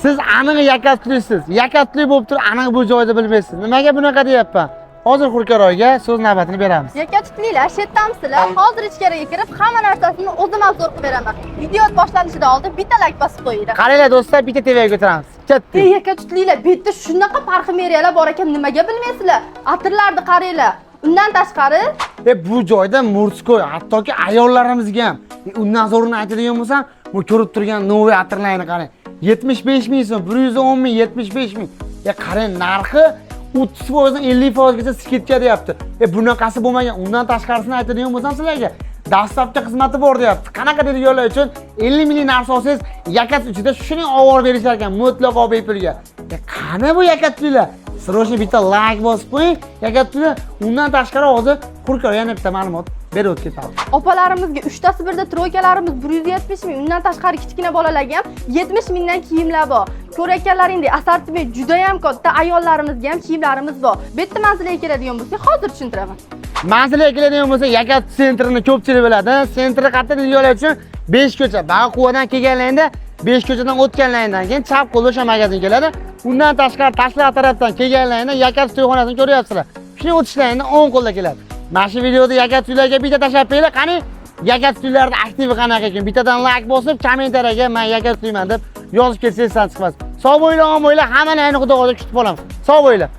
Siz aniq yakatulisiz. Yakatuli bo'lib turib, aniq bu joyda bilmaysiz. Nimaga bunaqa deyapman? Hozir Hurkaroyga so'z navbatini beramiz. Yakka tutlilar, shetdamisizlar? Hozir ichkariga kirib, hamma narsasini o'zim ham zo'r qilib beraman. Video boshlanishidan oldin bitta like bosib qo'yinglar. Qaranglar do'stlar, bitta TVga ko'taramiz. Ketdik. Ey yakka tutlilar, bu yerda shunaqa parfumeriyalar bor ekan, nimaga bilmaysizlar? Atirlarni qaranglar. Undan tashqari, Bu joyda мужской, hattoki ayollarimizga ham. Undan zo'rini aytadigan bo'lsam, bu ko'rib turgan новый atirlarni qarang. 75 ming so'm, 110 ming, 75 ming. Qarang, narxi 30% dan 50% gacha скидка deyapti. Bunaqasi bo'lmagan. Undan tashqarisini aytadigan bo'lsam sizlarga доставка xizmati bor deyapti. Qanaqa deydiganlar uchun 50 minglik narsa olsangiz, yakat ichida shuning olib berishar ekan mutlaqo bepulga. Qani bu yakatlilar? Срочно bitta like bosib qo'ying, yakatlilar. Undan tashqari hozir Hurkor yana bitta ma'lumot berib o'tib ketadi. Opalarimizga uchtasi birda тройка larimiz 170 ming, undan tashqari kichkina bolalarga ham 70 mingdan kiyimlar bor. Ko'rayotganlaringdek assortiment juda ham katta, ayollarimizga ham kiyimlarimiz bor. Bu yerda manzilga keladigan bo'lsak, hozir tushuntiraman. Manzilga keladigan bo'lsa, Yakat центр ini ko'pchilik biladi. Центр i qayerda deydiganlar uchun 5 ko'cha, Bag'quvadan kelganlarida 5 ko'chadan o'tganlaridan keyin chap qo'lda o'sha magazin keladi. Undan tashqari Tashlar tarafdan kelganlarida Yakat to'yxonasini ko'ryapsizlar. Shuni o'tishlarida o'ng qo'lda keladi. Mana shu videoda Yakat uylarga bitta tashlab qo'yinglar. Qani Yakat uylarning aktivi qanaqa ekan? Bittadan like bosib, kommentariyaga "Men Yakat uyman" deb yozib ketsangiz chiqmas. Sog' bo'linglar, omon bo'linglar. Hammani ayni Xudo xohlasa kutib qolamiz. Sog' bo'linglar.